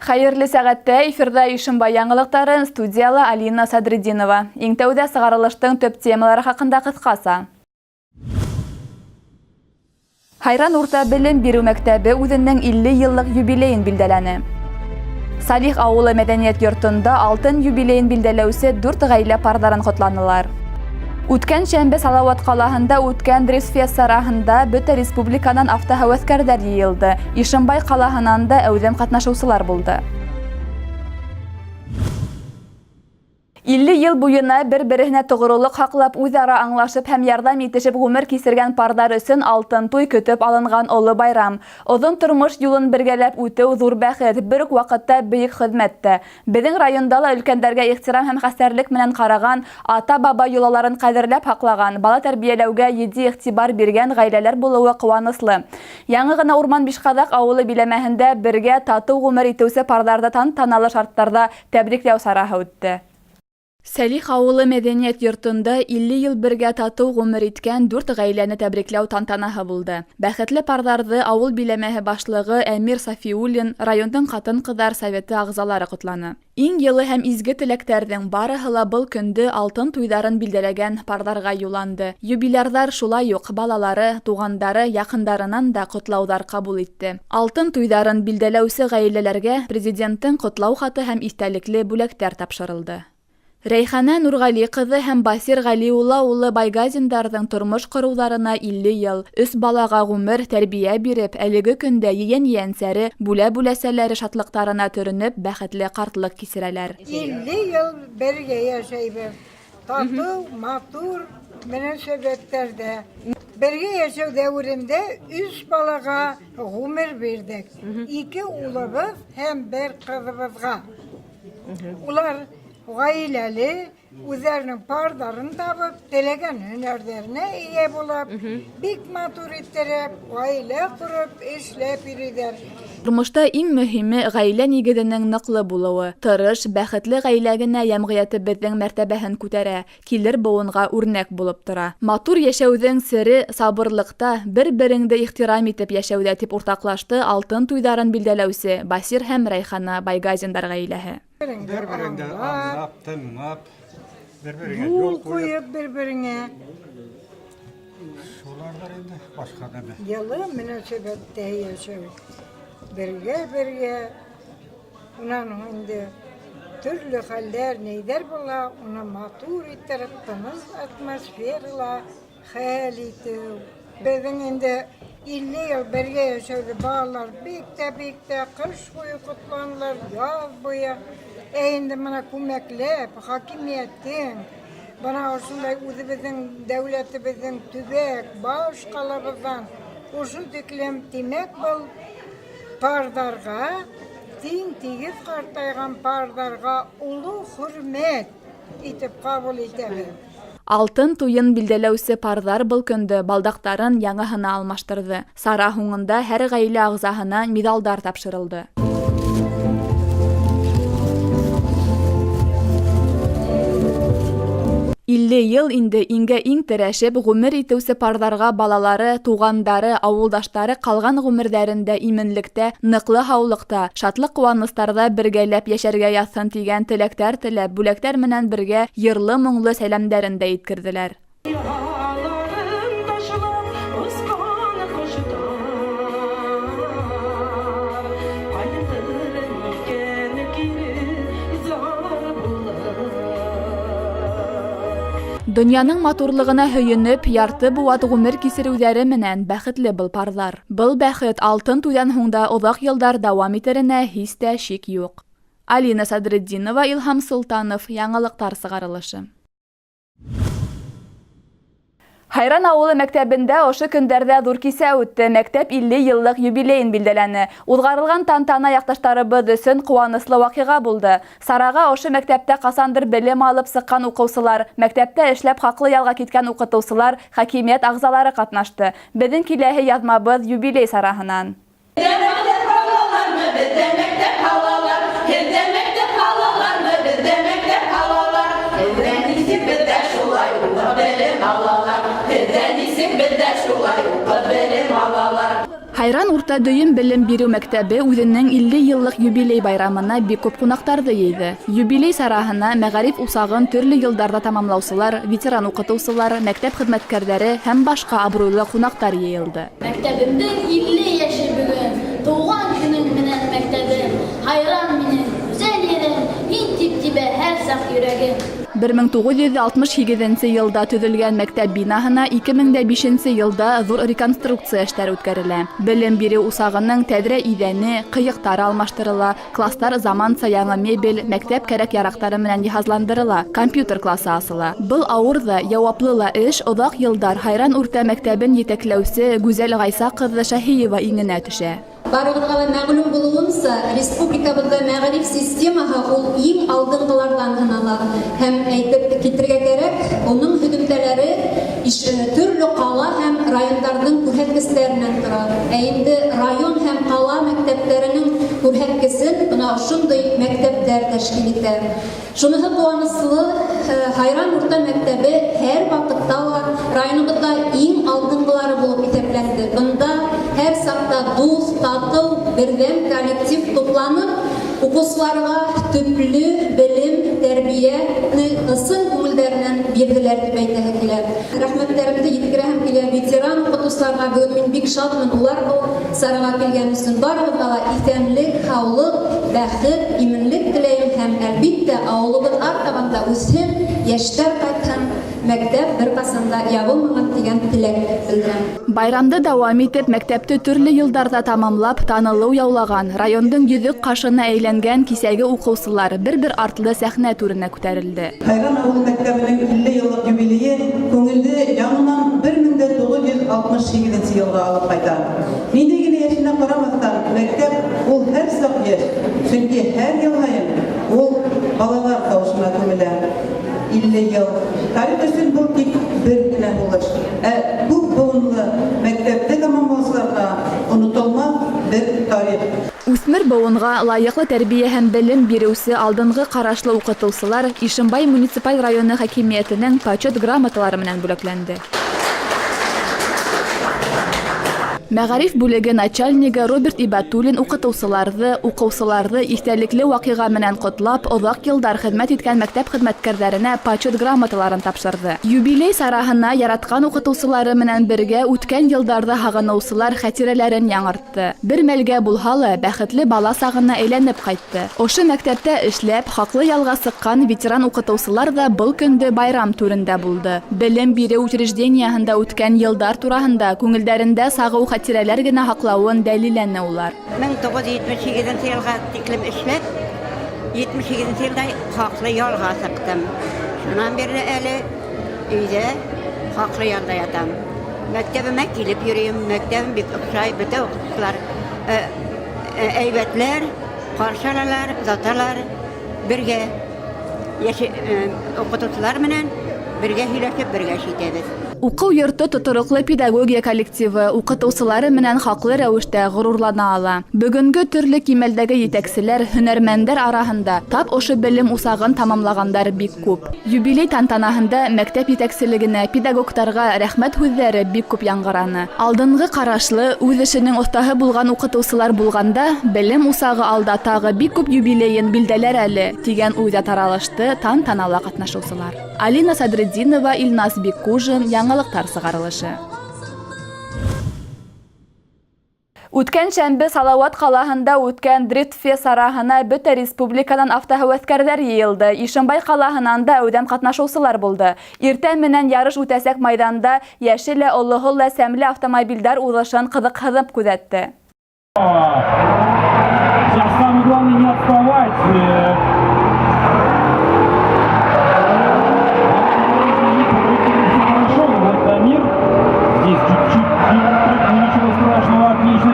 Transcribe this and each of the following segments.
Хәйерле сәғәттә эфирҙа Ишембай яңылыҡтары, студияла Алина Садретдинова. Иң тәүҙә сығарылыштың төп темалары хаҡында ҡыҫҡаса. Һайран урта белем биреү мәктәбе үҙенең 50 йыллыҡ юбилейын билдәләне. Салих ауылы мәҙәниәт йортонда алтын юбилейын билдәләүсе дүрт ғаилә пардарын ҡотланылар. Үткән шәмбе Салауат ҡалаһында үткән Дрифтфест сараһында бөтә республиканан автоһәүәҫкәрҙәр йыйылды. Ишембай ҡалаһынан да әүҙем ҡатнашыусылар булды. 50 йыл буйына бер-береһенә тоғролоҡ һаҡлап, үҙ-ара аңлашып һәм ярҙам итешеп ғүмер кисергән парҙар өсөн алтын туй көтөп алынған оло байрам. Оҙон тормош юлын бергәләп үтеү ҙур бәхет, бер үк ваҡытта бөйөк хеҙмәт тә. Беҙҙең районда ла өлкәндәргә ихтирам һәм хәстәрлек менән ҡараған, ата-баба йолаларын ҡәҙерләп һаҡлаған, бала тәрбиәләүгә етди иғтибар биргән ғаиләләр булыуы ҡыуаныслы. Яңы ғына Урман Бишҡаҙаҡ ауылы биләмәһендә бергә татыу ғүмер итеүсе парҙарҙы тантаналы шарттарҙа тәбрикләү сараһы үтте. Сәлих ауылы мәҙәниәт йортонда 50 йыл бергә татыу ғүмер иткән дүрт ғаиләне тәбрикләү тантанаһы булды. Бәхетле парҙарҙы ауыл биләмәһе башлығы Әмир Сафиуллин, райондың ҡатын-ҡыҙҙар советы ағзалары ҡотланы. Иң йылы һәм изге теләктәрҙең барыһы ла был көндө алтын туйҙарын билдәләгән парҙарға юлланды. Юбилярҙар шулай уҡ балалары, туғандары, яҡындарынан да ҡотлауҙар ҡабул итте. Алтын туйҙарын билдәләүсе ғаиләләргә Президенттың ҡотлау хаты һәм иҫтәлекле бүләктәр тапшырылды. Рәйхана Нурғали ҡыҙы һәм Басир Ғәлиулла улы Байгазиндарҙың тормош ҡороуҙарына 50 йыл, өс балаға ғүмер, тәрбиә биреп, әлеге көндә ейән-ейәнсәре, бүлә-бүләсәләре шатлыҡтарына төрөнөп, бәхетле ҡартлыҡ кисерәләр. 50 йыл бергә йәшәйбеҙ. Татыу, матур мөнәсәбәттәрҙә. Бергә йәшәү дәүерендә өс балаға ғүмер бирҙек. Ике улыбыҙ һәм бер ҡыҙыбыҙға. Улар ғаиләле, үҙҙәренең пардарын табып, теләгән һөнәрҙәренә эйә булып, бик матур иттереп, ғаилә ҡороп, эшләп йөрөйҙәр. Тормошта иң мөһиме ғаилә нигеҙенең ныҡлы булыуы. Тырыш, бәхетле ғаилә генә йәмғиәтебеҙҙең мәртәбәһен күтәрә, килер быуынға үрнәк булып тора. Матур йәшәүҙең сере сабырлыҡта, бер-береңде ихтирам итеп йәшәүҙә, тип уртаҡлашты алтын туйҙарын билдәләүсе Басир һәм Рәйхана Байгазиндар ғаиләһе. Бер-береңде аңлап, тыңлап, бер-береңә юл ҡуйып, бер-береңә. Шуларҙыр инде, башҡа нәмә. Йылы мөнәсәбәттә йәшәү. Бергә-бергә, унан һуң инде төрлө хәлдәр, нәйҙәр була, уны матур иттереп, тыныс атмосферала хәл итеү. Беҙҙең инде 50 йыл бергә йәшәүҙе балалар бик тә, бик тә ҡыш буйы ҡотланылар, яҙ буйы. Ә инде бына күмәкләп хакимиәттең, бына ошондай үҙебеҙҙең дәүләтебеҙҙең төбәк баш ҡалабыҙҙан ошо тиклем, тимәк, был пардарға, тиң тигеҙ ҡартайған пардарға оло хөрмәт итеп ҡабул итәбеҙ. Алтын туйын билдәләүсе парҙар был көндө балдаҡтарын яңыһына алмаштырҙы. Сара һуңында һәр ғаилә ағзаһына миҙалдар тапшырылды. Илле йыл инде иңгә иң терәшеп ғүмер итеүсе парҙарға балалары, туғандары, ауылдаштары ҡалған ғүмерҙәрендә именлектә, ныҡлы һаулыҡта, шатлыҡ-ҡыуаныстарҙа бергәләп йәшәргә яҙһын тигән теләктәр теләп, бүләктәр менән бергә йырлы-моңло сәләмдәрен дә еткерҙеләр. Донъяның матурлығына һөйөнөп, ярты быуат ғүмер кисереүҙәре менән бәхетле был парҙар. Был бәхет алтын туйҙан һуң да оҙаҡ йылдар дауам итеренә һис тә шик юҡ. Алина Садретдинова, Илһам Солтанов, Яңылыҡтар сығарылышы. Һайран ауылы мәктәбендә ошо көндәрҙә ҙур кисә үтте. Мәктәп 50 йыллыҡ юбилейын билдәләне. Уҙғарылған тантана яҡташтарыбыҙ өсөн ҡыуаныслы ваҡиға булды. Сараға ошо мәктәптә ҡасандыр белем алып сыҡҡан уҡыусылар, мәктәптә эшләп хаҡлы ялға киткән уҡытыусылар, хакимиәт ағзалары ҡатнашты. Беҙҙең киләһе яҙмабыҙ юбилей сараһынан. Беҙҙә мәктәп һалалармы, беҙҙә мәктәп һалалар, һеҙҙә мәктәп һалалармы, беҙҙә мәктәп һалалар. Һеҙҙә нисек, беҙҙә шулай уҡып белем алалар. Һеҙҙә нисек, беҙҙә шулай уҡып белем алалар. Һайран урта дөйөм белем биреү мәктәбе үҙенең 50 йыллыҡ юбилей байрамына бик күп ҡунаҡтарҙы йыйҙы. Юбилей сараһына мәғариф усағын төрлө йылдарҙа тамамлаусылар, ветеран уҡытыусылар, мәктәп хеҙмәткәрҙәре һәм башҡа абруйлы ҡунаҡтар йыйылды. Мәктәбемдең 50 йәше бөгөн, Тыуған көнөң менән, мәктәбем! Һайран минең гүзәл ерем, Һин тип тибә һәр саҡ йөрәгем. 1968 нче йылда төҙөлгән мәктәп бинаһына 2005 нче йылда ҙур реконструкция эштәре үткәрелә. Белем биреү усағының тәҙрә иҙәне, ҡыйыҡтары алмаштырыла, класстар заманса яңы мебель, мәктәп кәрәк-яраҡтары менән йыһазландырыла, компьютер классы асыла. Был ауыр ҙа, яуаплы ла эш оҙаҡ йылдар Һайран урта мәктәбен етәкләүсе Гүзәл Ғайса ҡыҙы Шәһиева иңенә төшә. Барығыҙға ла мәғлүм булыуынса, республикабыҙҙа мәғариф системаһы ул иң алдынғыларҙан һанала. Һәм әйтеп китергә кәрәк, уның һөҙөмтәләре төрлө ҡала һәм райондарҙың күрһәткестәренән тора. Ә инде район һәм ҡала мәктәптәренең күрһәткесен бына ошондай мәктәптәр тәшкил итә. Шуныһы ҡыуаныслы, Һайран урта мәктәбе һәр ваҡытта ла районыбыҙҙа иң алдынғылары булып иҫәпләнде. Бында һәр саҡта дуҫ, татыу, берҙәм коллектив тупланып, уҡыусыларға төплө белем, тәрбиәне ысын күңелдәренән бирҙеләр тип әйтәһе килә. Рәхмәттәремде еткерәһем килә ветеран уҡытыусыларға. Бөгөн мин бик шатмын улар был сараға килгән өсөн. Барығыҙға ла иҫәнлек, һаулыҡ, бәхет, именлек теләйем һәм, әлбиттә, ауылыбыҙ артабан да үҫһен, йәштәр ҡайтһын, мәктәп бер ҡасан да ябылмаһын тигән теләк белдерәм. Байрамды дауам итеп, мәктәпте төрлө йылдарҙа тамамлап, танылыу яулаған, райондың йөҙөк ҡашына әйләнгән кисәге уҡыусылар бер-бер артлы сәхнә түренә күтәрелде. Һайран ауылы мәктәбенең 50 йыллыҡ юбилейы күңелде яңынан 1968 йылға алып ҡайта. Ниндәй генә йәшенә ҡарамаҫтан, мәктәп ул һәр саҡ йәш, сөнки һәр йыл һайын ул балалар тауышына күмелә. 50 йыл. Тарих өсөн был тик бер генә һулыш. Ә күп быуынлы мәктәпте тамамлаусыларға онотолмаҫ бер тарих. Үҫмер быуынға лайыҡлы тәрбиә һәм белем биреүсе алдынғы ҡарашлы уҡытыусылар Ишембай муниципаль районы хакимиәтенең почет грамоталары менән бүләкләнде. Мәғариф бүлеге начальнигы Роберт Ибәтуллин уҡытыусыларҙы, уҡыусыларҙы иҫтәлекле ваҡиға менән ҡотлап, оҙаҡ йылдар хеҙмәт иткән мәктәп хеҙмәткәрҙәренә почет грамоталарын тапшырҙы. Юбилей сараһына яратҡан уҡытыусылары менән бергә үткән йылдарҙы һағыныусылар хәтирәләрен яңыртты. Бер мәлгә булһа ла бәхетле бала сағына әйләнеп ҡайтты. Ошо мәктәптә эшләп, хаҡлы ялға сыҡҡан ветеран уҡытыусылар ҙа был көндө байрам түрендә булды. Белем биреү учреждениеһында үткән йылдар тураһында күңелдәрендә сағыу хәтирәләр генә һаҡлауын дәлилләне улар. 1978 йылға тиклем эшләп, 78 йылда хаҡлы ялға сыҡтым. Шунан бирле әле өйҙә хаҡлы ялда ятам. Мәктәбемә килеп йөрөйөм, мәктәбем бик оҡшай, бөтә уҡытыусылар әйбәтләр, ҡаршы алалар, оҙаталар, бергә уҡытыусылар менән бергә һөйләшеп, бергә эш итәбеҙ. Уҡыу йорто тотороҡло педагогия коллективы, уҡытыусылары менән хаҡлы рәүештә ғорурлана ала. Бөгөнгө төрлө кимәлдәге етәкселәр, һөнәрмәндәр араһында тап ошо белем усағын тамамлағандар бик күп. Юбилей тантанаһында мәктәп етәкселегенә, педагогтарға рәхмәт һүҙҙәре бик күп яңғыраны. Алдынғы ҡарашлы, үҙ эшенең оҫтаһы булған уҡытыусылар булғанда, белем усағы алда тағы бик күп юбилейын билдәләр әле, тигән уйҙа таралышты тантанала ҡатнашыусылар. Алина Садретдинова, Илназ Биккужин, Яңалыҡтар сығарылышы. Үткән шәмбе Салауат ҡалаһында үткән Дрифт-фест сараһына бөтә республиканан автоһәүәҫкәрҙәр йыйылды. Ишембай ҡалаһынан да әүҙәм ҡатнашыусылар булды. Иртә менән ярыш үтәсәк майҙанда йәше лә, олоһо ла сәмле автомобилдәр уҙышын ҡыҙыҡһынып күҙәтте. Сейчас самое главное не отставать. Здесь чуть-чуть, ничего страшного, отлично.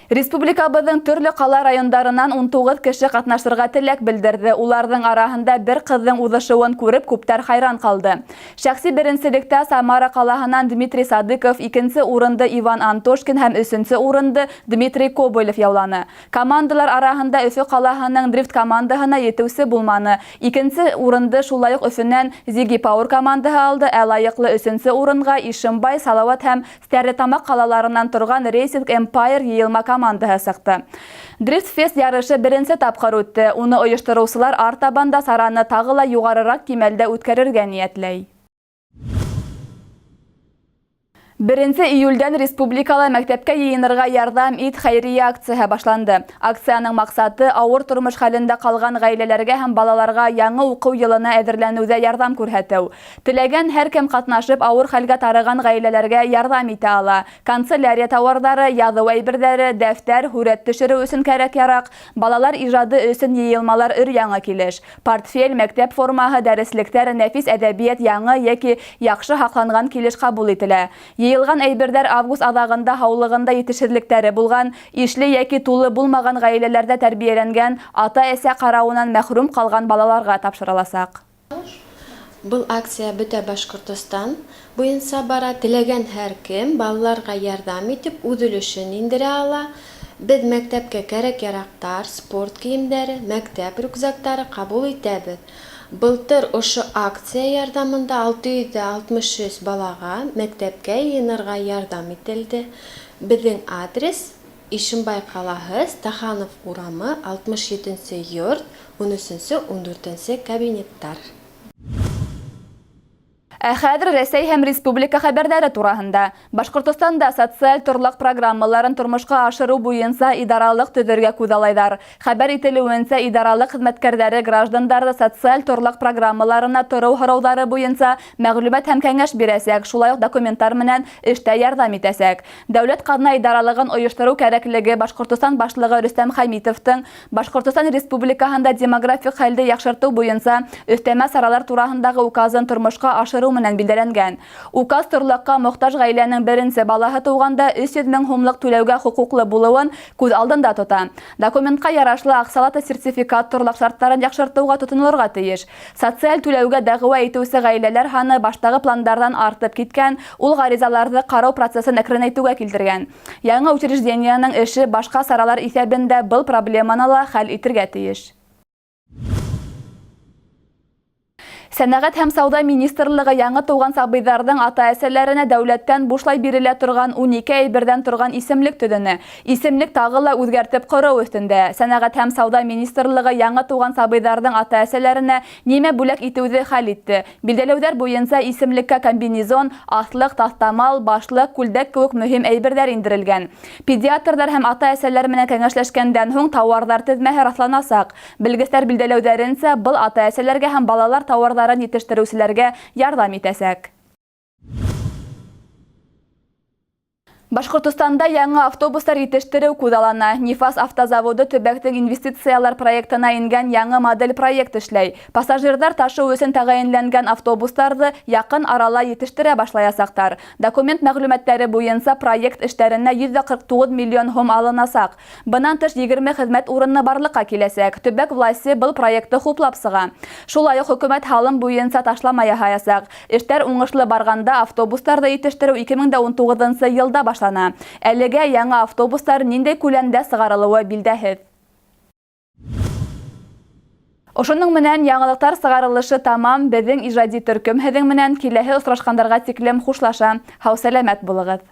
Республикабыҙҙың төрлө ҡала-райондарынан 19 кеше ҡатнашырға теләк белдерҙе. Уларҙың араһында бер ҡыҙҙың уҙышыуын күреп күптәр хайран ҡалды. Шәхси беренселектә Самара ҡалаһынан Дмитрий Садыков, икенсе урынды Иван Антошкин һәм өсөнсө урынды Дмитрий Кобылев яуланы. Командалар араһында Өфө ҡалаһының дрифт командаһына етеүсе булманы. Икенсе урынды шулай уҡ Өфөнән Зиги Пауэр командаһы алды, ә лайыҡлы өсөнсө урынға Ишембай, Салауат һәм Стәрлетамаҡ ҡалаларынан торған Racing Empire йыйылма командаһы сыҡты. Дрифт Фест ярышы беренсе тапҡыр үтте. Уны ойоштороусылар артабан да сараны тағы ла юғарыраҡ кимәлдә үткәрергә ниәтләй. 1 июлдән республикала мәктәпкә йыйынырға ярҙам ит хәйриә акцияһы башланды. Акцияның маҡсаты ауыр тормош хәлендә ҡалған ғаиләләргә һәм балаларға яңы уҡыу йылына әҙерләнеүҙә ярҙам күрһәтеү. Теләгән һәр кем ҡатнашып ауыр хәлгә тарыған ғаиләләргә ярҙам итә ала. Канцелярия тауарҙары, яҙыу әйберҙәре, дәфтәр, һүрәт төшөрөү өсөн кәрәк-яраҡ, балалар ижады өсөн йыйылмалар өр-яңы килеш. Портфель, мәктәп формаһы, дәреслектәр, нәфис әҙәбиәт яңы йәки яҡшы һаҡланған килеш ҡабул ителә. Йыйылған әйберҙәр август аҙағында һаулығында етешһеҙлектәре булған, ишле йәки тулы булмаған ғаиләләрҙә тәрбиәләнгән, ата-әсә ҡарауынан мәхрүм ҡалған балаларға тапшырыласаҡ. Был акция бөтә Башҡортостан буйынса бара. Теләгән һәр кем балаларға ярҙам итеп үҙ өлөшөн индерә ала. Беҙ мәктәпкә кәрәк-яраҡтар, спорт кейемдәре, мәктәп рюкзактары ҡабул итәбеҙ. Былтыр ошо акция ярҙамында 663 балаға мәктәпкә йыйынырға ярҙам ителде. Беҙҙең адрес Ишембай ҡалаһы, Стаханов урамы, 67 йорт, 13-14 кабинеттар. Ә хәҙер Рәсәй һәм республика хәбәрҙәре тураһында. Башҡортостанда социаль торлаҡ программаларын тормошҡа ашырыу буйынса идаралыҡ төҙөргә күҙаллайҙар. Хәбәр ителеүенсә, идаралыҡ хеҙмәткәрҙәре граждандарҙы социаль торлаҡ программаларына тороу һорауҙары буйынса мәғлүмәт һәм кәңәш бирәсәк, шулай уҡ документтар менән эштә ярҙам итәсәк. Дәүләт ҡаҙна идаралығын ойоштороу кәрәклеге Башҡортостан башлығы Рөстәм Хәмитовтың Башҡортостан Республикаһында демографик хәлде яҡшыртыу буйынса өҫтәмә саралар тураһындағы указын тормошҡа ашырыу менән билдәләнгән. Указ торлаҡҡа мохтаж ғаиләнең беренсе балаһы тыуғанда 300 мең һумлыҡ түләүгә хоҡуҡлы булыуын күҙ алдында тота. Документҡа ярашлы аҡсалата сертификат торлаҡ шарттарын яҡшыртыуға тотонолорға тейеш. Социаль түләүгә дәғүә итеүсе ғаиләләр һаны баштағы пландарҙан артып киткән, ул ғаризаларҙы ҡарау процесын әкренәйтеүгә килтергән. Яңы учреждениеның эше башҡа саралар иҫәбендә был проблеманы ла хәл итергә тейеш. Сәнәғәт һәм сауҙа министрлығы яңы тыуған сабыйҙарҙың ата-әсәләренә дәүләттән бушлай бирелә торған 12 әйберҙән торған исемлек төҙөнө. Исемлек тағы ла үҙгәртеп ҡороу өҫтөндә. Сәнәғәт һәм сауҙа министрлығы яңы тыуған сабыйҙарҙың ата-әсәләренә нимә бүләк итеүҙе хәл итте. Билдәләүҙәр буйынса исемлеккә комбинезон, аҫлыҡ, таҫтамал, башлыҡ, күлдәк кеүек мөһим әйберҙәр индерелгән. Педиатрҙар һәм ата-әсәләр менән кәңәшләшкәндән һуң тауарҙар теҙмәһе раҫланасаҡ. Белгестәр билдәләүҙәренсә, был ата-әсәләргә һәм балалар тауарҙарын етештереүселәргә ярҙам итәсәк. Башҡортостанда яңы автобустар етештереү күҙаллана. Нефаз автозаводы төбәктең инвестициялар проектына ингән яңы модель проект эшләй. Пассажирҙар ташыу өсөн тәғәйенләнгән автобустарҙы яҡын арала етештерә башлаясаҡтар. Документ мәғлүмәттәре буйынса проект эштәренә 149 миллион һум алынасаҡ. Бынан тыш 20 хеҙмәт урыны барлыҡҡа киләсәк. Төбәк власте был проектты хуплап сыға. Шулай уҡ хөкүмәт һалым буйынса ташлама яһаясаҡ. Эштәр уңышлы барғанда автобустарҙы етештереү 2019 йылда башлана. Әлегә яңы автобустар ниндәй күләмдә сығарылыуы билдәһеҙ. Ошоноң менән яңылыҡтар сығарылышы тамам. Беҙҙең ижади төркөм һеҙҙең менән киләһе осрашҡандарға тиклем хушлаша. Һау-сәләмәт булығыҙ.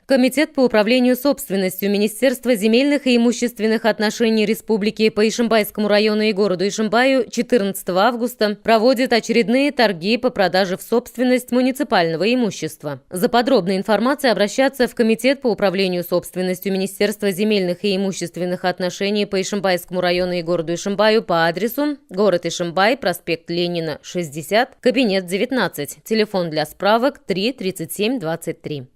Комитет по управлению собственностью Министерства земельных и имущественных отношений Республики по Ишимбайскому району и городу Ишимбаю 14 августа проводит очередные торги по продаже в собственность муниципального имущества. За подробной информацией обращаться в Комитет по управлению собственностью Министерства земельных и имущественных отношений по Ишимбайскому району и городу Ишимбаю по адресу город Ишимбай, проспект Ленина, 60, кабинет 19, телефон для справок 3 37 23.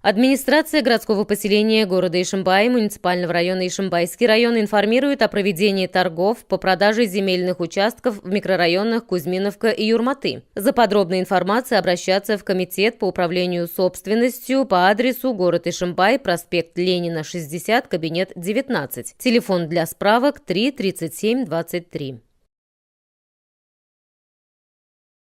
Администрация городского поселения города Ишимбай, муниципального района Ишимбайский район информирует о проведении торгов по продаже земельных участков в микрорайонах Кузьминовка и Юрматы. За подробной информацией обращаться в Комитет по управлению собственностью по адресу город Ишимбай, проспект Ленина, 60, кабинет 19. Телефон для справок 3 37 23.